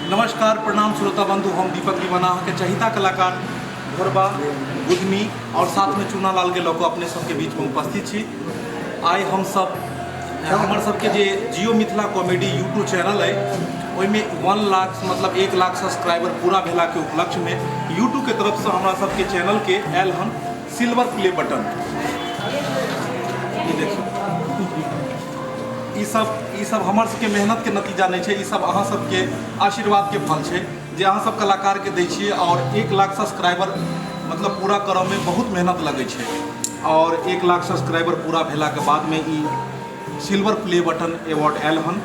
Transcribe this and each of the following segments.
नमस्कार, प्रणाम श्रोता बंधु, हम दीपक दीवाना अहाँके चहिता कलाकार ढोरबा बुधनी और साथमे चूना लाल के लऽ कऽ अपने सबके बीचमे उपस्थित छी। आइ हमसब हमर सबके जे Jio Mithila comedy YouTube channel अइ ओहिमे 1 लाख मतलब 1 लाख सब्सक्राइबर पूरा भेलाके उपलक्ष्यमे यूट्यूबके तरफसँ हमरा सबके चैनलके आयल हन सिल्वर प्ले बटन। ई देखियौ, ई सब हमर सबके मेहनतके नतीजा नहि छै, ई सब अहाँ सबके आशीर्वादके फल छै जे अहाँ सब कलाकारके दै छियै। और 1 लाख सब्सक्राइबर मतलब पूरा करऽमे बहुत मेहनत लगै छै और 1 लाख सब्सक्राइबर पूरा भेलाके बादमे ई सिल्वर प्ले बटन अवार्ड आयल हन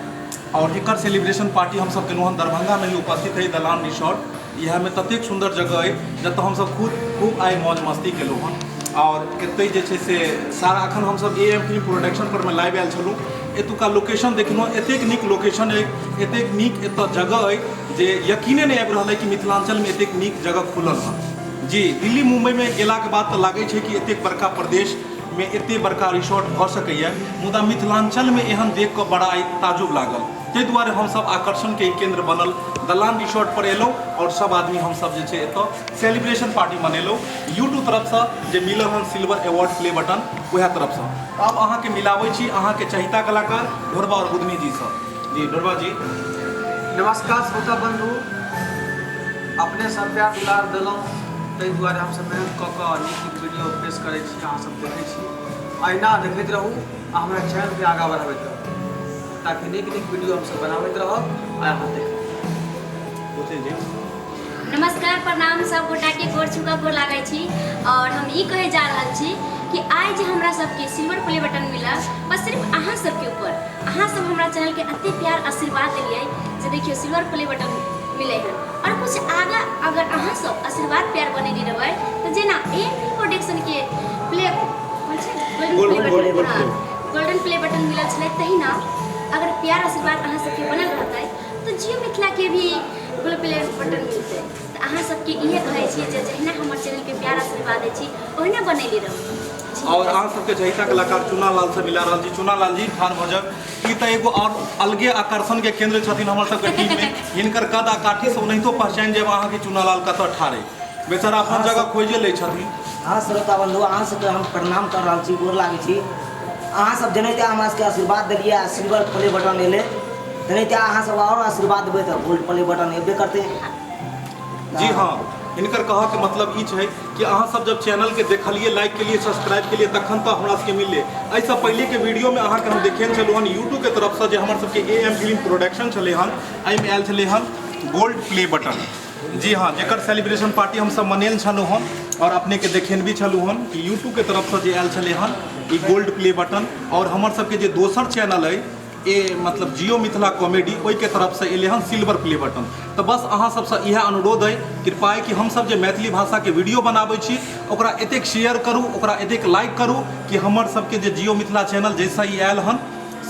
और एकर सेलिब्रेशन पार्टी हमसब केलहुँ हन दरभंगामे ही उपस्थित है दलान रिसोर्ट। इएहमे ततेक सुन्दर जगह अइ जतऽ हमसब खूब आइ मौज मस्ती केलहुँ हन। और एतै जे छै से सारा अखन हमसब ए एम फिल्म प्रोडक्शन पर मे लाइव आयल छलहुँ। एतुका लोकेशन देखलहुँ, एतेक नीक लोकेशन अइ, एतेक नीक एतऽ जगह अइ जे यकीने नहि आबि रहल अइ कि मिथिलाञ्चलमे एतेक नीक जगह खुलल हन। जी दिल्ली मुम्बईमे गेलाके बाद तऽ लागै छै कि एतेक बड़का प्रदेशमे एतेक बड़का रिसोर्ट भऽ सकैए, मुदा मिथिलाञ्चलमे एहन देख कऽ बड़ा आइ ताजुब लागल। ताहि दुआरे हमसब आकर्षणके ई केन्द्र बनल दलान रिसोर्ट पर एलहुँ और सब आदमी हमसब जे छै एतऽ सेलिब्रेशन पार्टी मनेलहुँ यूट्यूब तरफसँ जे मिलल हन सिल्वर अवार्ड प्ले बटन उएह तरफसँ। आब अहाँके मिलाबै छी अहाँके चहिता कलाकार ढोरबा और बुधनी जीसँ। जी ढोरबा जी। नमस्कार श्रोता बंधु, अपने सब प्यार दुलार देलहुँ ताहि दुआरे हमसब मेहनत कऽ कऽ नीक नीक वीडियो पेश करै छी, अहाँ सब देखै छी। अहिना देखैत रहू आ हमरा चैनलके आगाँ बढ़ाबैत रहू ताकि नीक नीक वीडियो हमसब बनाबैत रहब आ अहाँ देखब। जी नमस्कार, प्रणाम सब गोटा के गोर छुका गोर लागै छी। और हम ई कहे जा रहल छी कि आइ जे हमरा सबके सिल्वर प्ले बटन मिलल बस सिर्फ अहाँ सबके ऊपर, अहाँ सब हमरा चैनल के एते प्यार आशीर्वाद देलियै जे देखियौ सिल्वर प्ले बटन मिले हन। और कुछ आगा अगर अहाँ सब आशीर्वाद प्यार बनेने रहबै तऽ जेना ए एम प्रोडक्शन के प्ले गोल्डन प्ले बटन मिलल छलै तहिना अगर प्यार आशीर्वाद अहाँ सबके बनल रहतै तऽ जियो मिथिला के भी गोल्ड प्ले बटन मिलतै। तऽ अहाँ सबके इहे कहै छी जे जहिना हमर चैनलके प्यार आशीर्वाद दै छी ओहिना बनैले रहू। और अहाँ सबके चहिता कलाकार चूना लाल से मिला रहल छी। चूना लाल जी ठाढ़ भऽ जाउ, ई तऽ एगो और अलगे आकर्षण के केंद्र छथिन हमर सबके टीम में। हिनकर कद आ काठी से ओनाहितो पहचानि जायब अहाँके चूना लाल कतऽ ठाढ़ अइ। बेचारा अपन जगह खोजे लै छथिन। हाँ श्रोता बंधु, अहाँ सबके हम प्रणाम कर रहल छी, गोर लागै छी। अहाँ सब जेनाहिते हमरा सबके आशीर्वाद देलियै आ सिल्वर प्ले बटन एलै तेनाहिते अहाँ सब आओर आशीर्वाद देबै तऽ गोल्ड प्ले बटन एबे करतै। जी हाँ, हिनकर कहऽके मतलब ई छै कि अहाँ सब जब चैनलके देखलियै, लाइक केलियै, सब्सक्राइब केलियै तखन तऽ हमरा सबके मिललै। एहिसँ पहिलेके वीडियोमे अहाँके हम देखेने छलहुँ हन यूट्यूबके तरफसँ जे हमर सबके ए एम फिल्म प्रोडक्शन छलै हन, एहिमे आयल छलै हन गोल्ड प्ले बटन। जी हाँ, जेकर सेलिब्रेशन पार्टी हमसब मनेल छलहुँ हन और अपनेके देखेने भी छलहुँ हन कि यूट्यूबके तरफसँ जे आयल छलै हन ई गोल्ड प्ले बटन। और हमर सबके जे दोसर चैनल अइ ए मतलब जियो मिथिला कॉमेडी ओहिके तरफसँ एलै हन सिल्वर प्ले बटन। तऽ बस अहाँ सबसँ इएह अनुरोध अइ कृपा कि हमसब जे मैथिली भाषाके वीडियो बनाबै छी ओकरा एतेक शेयर करू, ओकरा एतेक लाइक करू कि हमर सबके जे जियो मिथिला चैनल जाहिसँ ई आयल हन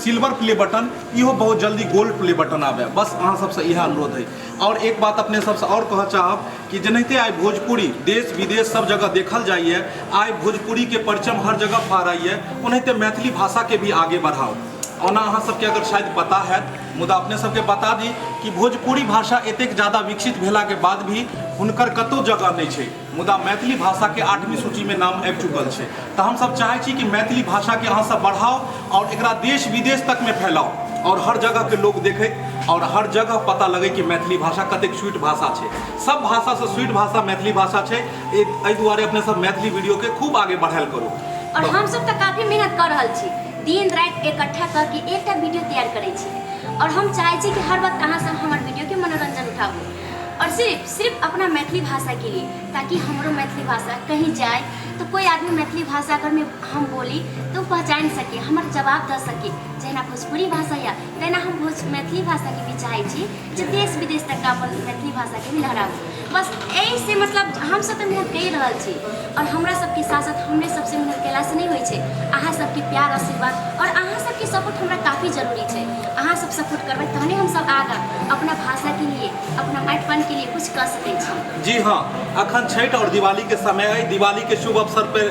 सिल्वर प्ले बटन इहो बहुत जल्दी गोल्ड प्ले बटन आबै। बस अहाँ सबसँ इएह अनुरोध अइ। और एक बात अपने सबसँ और कहऽ चाहब कि जेनाहिते आइ भोजपुरी देश विदेश सब जगह देखल जाइए, आइ भोजपुरीके परचम हर जगह फहराइए, ओनाहिते मैथिली भाषाके भी आगे बढ़ाउ। ओना अहाँ सबके अगर शायद पता हैत, मुदा अपने सबके बता दी कि भोजपुरी भाषा एतेक ज़्यादा विकसित भेलाके बाद भी हुनकर कतहु जगह नहि छै, मुदा मैथिली भाषाके 8वीं सूचीमे नाम आबि चुकल छै। तऽ हमसब चाहै छी कि मैथिली भाषाके अहाँ सब बढ़ाउ और एकरा देश विदेश तकमे फैलाउ और हर जगहके लोक देखै और हर जगह पता लगै कि मैथिली भाषा कतेक स्वीट भाषा छै। सब भाषासँ स्वीट भाषा मैथिली भाषा छै। एहि दुआरे अपने सब मैथिली वीडियोके खूब आगे बढ़ायल करू। और हमसब तऽ काफी मेहनत कऽ रहल छी, दिन राति इकट्ठा करके एकटा वीडियो तैयार करै छी और हम चाहै छी कि हर वक्त अहाँ सब हमर वीडियोके मनोरंजन उठाबू और सिर्फ सिर्फ अपना मैथिली भाषाके लिए, ताकि हमरो मैथिली भाषा कहीं जाए तो कोई आदमी मैथिली भाषा अगर में हम बोली तो पहचान सके, हमर जवाब दऽ सके। जहिना भोजपुरी भाषा यऽ तहिना हम मैथिली भाषाके भी चाहै छी जे देश विदेश तक अपन मैथिली भाषाके भी लहराबू। बस एहिसँ मतलब हमसब तऽ मेहनत करि रहल छी और हमरा सबके साथ साथ हमरे सबसे मेहनत कयलासँ नहि होइ छै, अहाँ सबके प्यार आशीर्वाद और अहाँ सबके सपोर्ट हमरा काफी जरूरी छै। अहाँ सब सपोर्ट करबै तहने हमसब आगाँ अपना भाषाके लिए, अपना माटिपनके लिए कुछ कऽ सकै छी। जी हाँ, अखन छठि और दिवाली के समय है। दिवाली के शुभ अवसर पर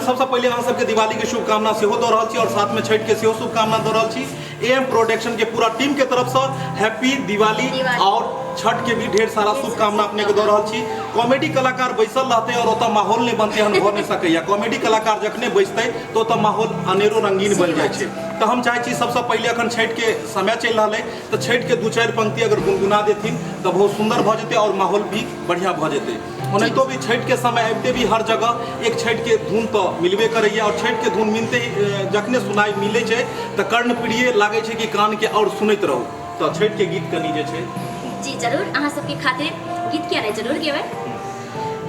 सबसँ पहिले अहाँ सबके दिवाली के शुभकामना सेहो दऽ रहल छी और साथमे छठि के सेहो शुभकामना दऽ रहल छी। एएम प्रोडक्शन के पूरा टीम के तरफ से हैप्पी दिवाली दिवाली। और छठ के भी ढेर सारा शुभकामना अपने के दऽ रहल छी। कॉमेडी कलाकार बैसल रहते और ओतऽ माहौल नहीं बनते हन भऽ नहीं सकैया। कॉमेडी कलाकार जखने बैसते तो ओतऽ माहौल अनेरो रंगीन बनि जाइ छै। तऽ हम चाहै छी सबसँ पहिले अखन छठि के समय चलि रहल अइ तऽ छठि के 2-4 पंक्ति अगर गुनगुना देथिन तऽ बहुत सुंदर भऽ जेतै और माहौल भी बढ़िया भऽ जेतै। ओनाहितो भी छठि के समय आबिते भी हर जगह एक छठि के धुन तऽ मिलबे करैया और छठि के धुन मिलते ही जखने सुनाइ मिलै छै तऽ कर्णप्रिय लागै छै कि कान के और सुनैत रहू। तऽ छठि के गीत कनि जे छै जी जरूर अहाँ सबके खातिर गीत किया नहीं जरूर गेबै।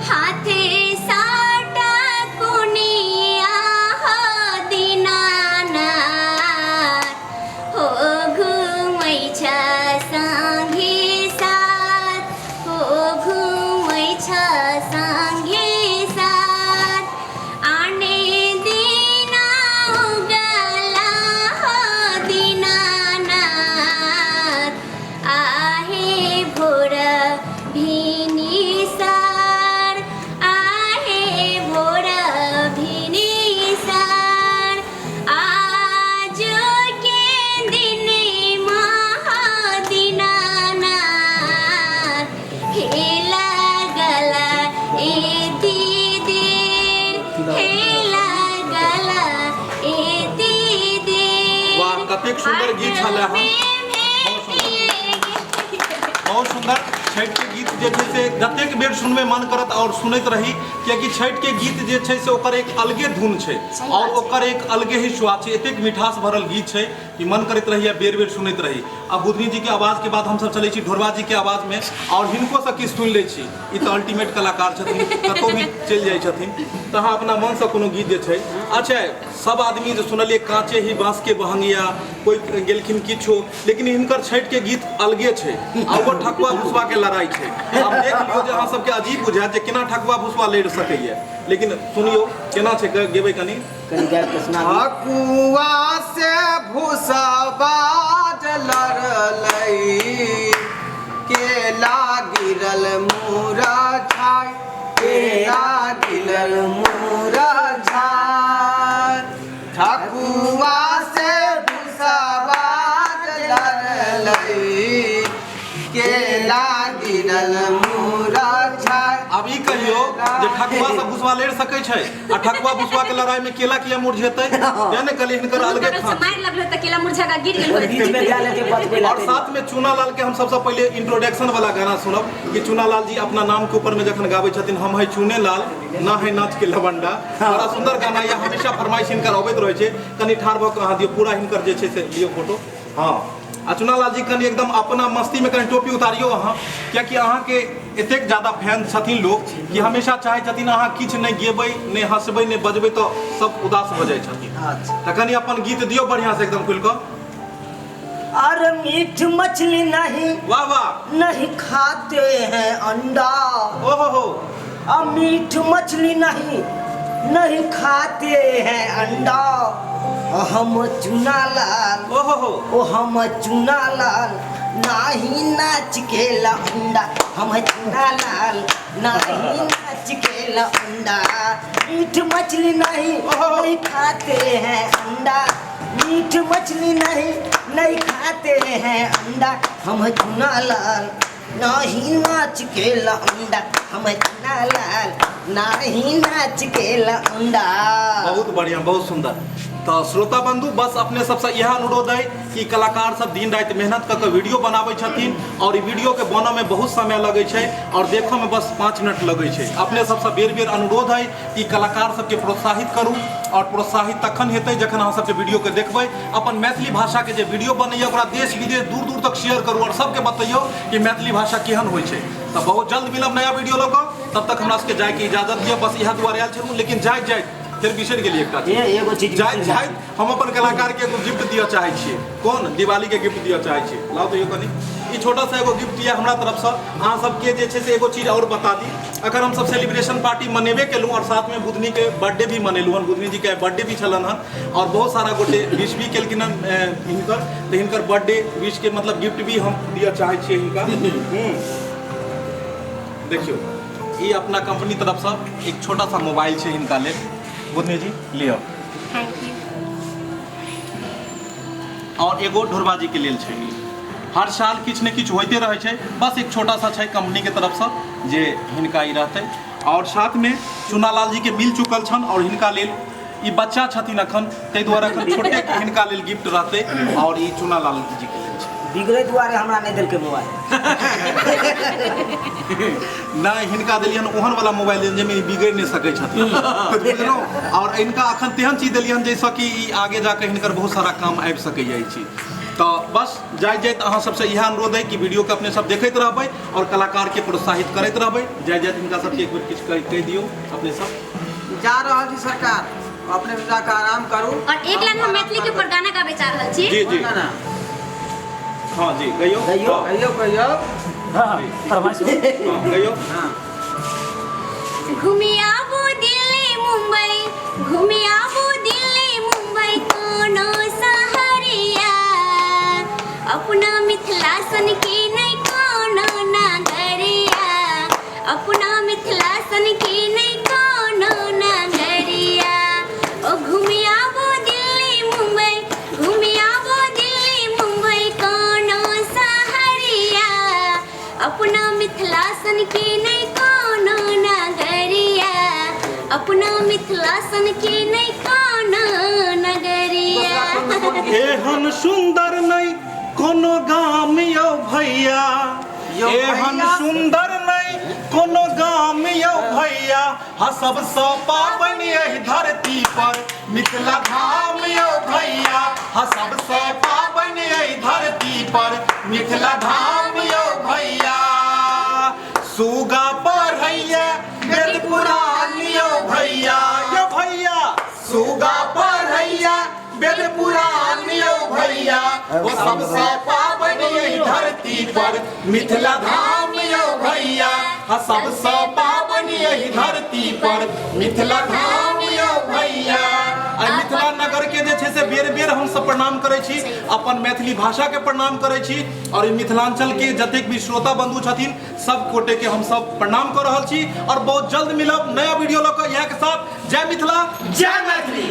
हाथे साटा कुनिया हो दीनानाथ हो घुमै छ सँगे साथ हो घुमै छ सँगे साथ आने दिना उगला हो दीनानाथ आहे भोर भिनिसार आहे भोर भिनिसार आज के दिन महादीनानाथ हे लागला एति देर हे लागला एति देर। वाह, कतेक सुंदर गीत छलै हन। बहुत सुंदर छठि के गीत जे छै से जतेक बेर सुनबै मन करत और सुनैत रही, कियाकि छठि के गीत जे छै से ओकर एक अलगे धुन छै सही और बात छै। ओकर एक अलगे ही स्वाद छै। एतेक मिठास भरल गीत छै कि मन करैत रहिए बेर बेर सुनैत रही। अब बुधनी जी के आवाज के बाद हमसब चलै छी ढोरबा जी के आवाज में और हिनको से किछु सुनि लै छी। ई तऽ अल्टीमेट कलाकार छथिन, कतहु भी चलि जाइ छथिन। तऽ अहाँ अपना मन से कोनो गीत जे छै, अच्छा सब आदमी जे सुनलियै काँचे ही बाँस के बहंगिया, कोइ गेलखिन किछो, लेकिन हिनकर छठि के गीत अलगे छै आ ओ ठकुआ भुसवा के लड़ाई छै। आब देख लियौ जे अहाँ सबके अजीब बुझायत जे केना ठकुआ भुसवा लड़ि सकैया, लेकिन सुनियौ केना छै, गेबै कनि कनि गाबि कऽ सुना दियौ। ठकुआ से भुसबा लड़लै केला गिरल मुरा छाय केला गिरल मुरा छाय ठकुआ से भुसबा लड़लै केला गिरल मुरा छाय। आब ई कहियौ जे ठकुआ से भुसवा लड़ि सकै छै आ ठकुआ भुसवा के लड़ाई में केला किया मुरझेतै? तें ने कहलियै हिनकर अलगे बगल से खान। मारि लगलो तऽ केला मुरझा कऽ गिर गेल होइत। बीच में जा लेके बचबै ला। और साथ में चूना लाल के हम सबसे पहले इंट्रोडक्शन वाला गाना सुनब कि चूना लाल जी अपना नाम के ऊपर में जखन गाबै छथिन हम है चूने लाल ना है नाच के लवंडा। बड़ा सुंदर गाना यऽ, हमेशा फरमाइश हिनकर अबैत रहै छै। कनि ठाढ़ भऽ कऽ अहाँ दियौ पूरा हिनकर जे छै से लियौ फोटो। हाँ आ चूना लाल जी कनि एकदम अपना मस्ती में कनि टोपी उतारियौ अहाँ, कियाकि अहाँके एतेक ज्यादा फैन छथिन लोग कि हमेशा चाहै छथिन अहाँ किछु नहि गेबै, नहि हँसबै, नहि बजबै तऽ सब उदास भऽ जाइ छथिन। अच्छा। तऽ कनि अपन गीत दियौ बढ़िआँ से एकदम खुलि कऽ। अरे मीठ मछली नहीं वाह वाह नहीं खाते हैं अंडा। ओहो हो। अब मीठ मछली नहीं नहीं खाते हैं अंडा। हम चूना लाल ओहो हो। ओ हम चूना लाल नाही नाच के लौंडा। हम चूना लाल नाही नाच के लौंडा। मीठ मछली नहीं नहीं खाते हैं अंडा। मीठ मछली नहीं नहीं खाते हैं अंडा। हम चूना लाल नाही नाच के लौंडा। हम चूना लाल नाही नाच के लौंडा। बहुत बढ़िया, बहुत सुंदर। तो श्रोता बंधु बस अपने सबसे यह अनुरोध है कि कलाकार सब दिन राति मेहनत कऽ के वीडियो बनाबै छथिन और ई वीडियो के बनऽ में बहुत समय लगै छै और देखऽ में बस 5 मिनट लगै छै। अपने सबसे बेर बेर अनुरोध है कि कलाकार सबके प्रोत्साहित करू और प्रोत्साहित तखन हेतै जखन अहाँ सबके वीडियो के देखबै। अपन मैथिली भाषा के जे वीडियो बनैया ओकरा देश विदेश दूर दूर तक शेयर करू और सबके बतैयौ कि मैथिली भाषा केहन होइ छै। तऽ बहुत जल्द मिलब नया वीडियो लऽ कऽ, तब तक हमरा सबके जायके इजाजत दिअ। बस इएह दुआरे आयल छलहुँ, लेकिन जाइत जाइत फेर बिसरि गेलियै एकटा चीज। एगो चीज जाइत बिसरि जाइत हम अपन कलाकार के एगो गिफ्ट दिअ चाहै छियै। कोन? दिवाली के गिफ्ट दिअ चाहै छियै। लाउ तऽ यौ कनि ई छोटा सा एगो गिफ्ट यऽ हमरा तरफसँ। अहाँ सबके जे छै से एगो चीज आओर बता दी, अखन हमसब सेलिब्रेशन पार्टी मनेबे केलहुँ और साथमे बुधनी के बर्थडे भी मनेलहुँ हन। बुधनी जी के बर्थडे भी छलनि हन और बहुत सारा गोटे विश भी केलखिन हन हिनकर, तऽ हिनकर बर्थडे विश के मतलब गिफ्ट भी हम दिअ चाहै छियै हिनका। देखियौ ई अपना कंपनी तरफसँ एक छोटा सा मोबाइल छै हिनका लेल। बुधनी जी लिअ। Thank you. आओर एगो ढोरबा जी के लेल छै। हर साल किछु ने किछु होइते रहै छै, बस एक छोटा सा छै कंपनी के तरफसँ जे हिनका ई रहतै। आओर साथमे चुनालाल जी के मिल चुकल छनि आओर हिनका लेल ई बच्चा छथिन अखन, ताहि दुआरे अखन छोटे हिनका लेल गिफ्ट रहतै आओर ई चुनालाल जी के लेल छै। बिगड़े दुआरे हमरा नहि देलकै मोबाइल। नहि, हिनका देलियन ओहन वाला मोबाइल जाहिमे ई बिगड़ि नहि सकै छथिन, बुझलहुँ? आओर हिनका अखन तेहन चीज देलियन जाहिसँ कि ई आगे जाके हिनकर बहुत सारा काम आबि सकैए ई चीज। तऽ बस जाइत जाइत अहाँ सबसँ इएह अनुरोध अइ कि वीडियोके अपने सब देखैत रहबै आओर कलाकारके प्रोत्साहित करैत रहबै। जाइत जाइत हिनका सबके एक बेर किछु कहि दियौ अपने सब। जा रहल छी सरकार, अपने जाके आराम करू। और एक लाइन हम मैथिली के ऊपर गाना गाबे चाह रहल छी। जी जी गाना। हाँ जी, गइयो। गइयो। कहियो कहियो। हाँ, फरमाइश। हाँ, गइयो। हाँ। घूमी आबू दिल्ली मुंबई, घूमी आबू दिल्ली मुंबई कोनो सहरिया, अपना मिथिला सन की नहीं कोनो नगरिया, अपना मिथिला सन की नहीं कोनो नगरिया। ओ घूमी आबू दिल्ली मुंबई, घूमी आबू दिल्ली मुंबई कोनो सहरिया, अपना मिथिला सन की नहीं कोनो नगरिया, अपना मिथिला सन की नहीं कोनो नगरिया। एहन सुंदर नहीं कोनो गाम यौ भैया, यौ एहन भैया। सुंदर नहीं कोनो गाम यौ भैया, हा सबसँ पाबनि एहि धरती पर मिथिला धाम यौ भैया, हा सबसँ पाबनि एहि धरती पर मिथिला धाम यौ भैया। सुगा पढ़ैया वेद पुराण यौ भैया, यौ भैया, सुगा पढ़ैया वेद पुराण यौ भैया, ओ सबसँ पाबनि एहि धरती पर मिथिला धाम यौ भैया, हा सबसँ पाबनि एहि धरती पर मिथिला धाम यौ भैया। आ मिथिला नगर के जे छै से बेर बेर हमसब प्रणाम करै छी, अपन मैथिली भाषा के प्रणाम करै छी और ई मिथिलांचल के जतेक भी श्रोता बंधु छथिन सब गोटे के हमसब प्रणाम कऽ रहल छी और बहुत जल्द मिलब नया वीडियो लऽ कऽ इएह के साथ। जय मिथिला, जय मैथिली।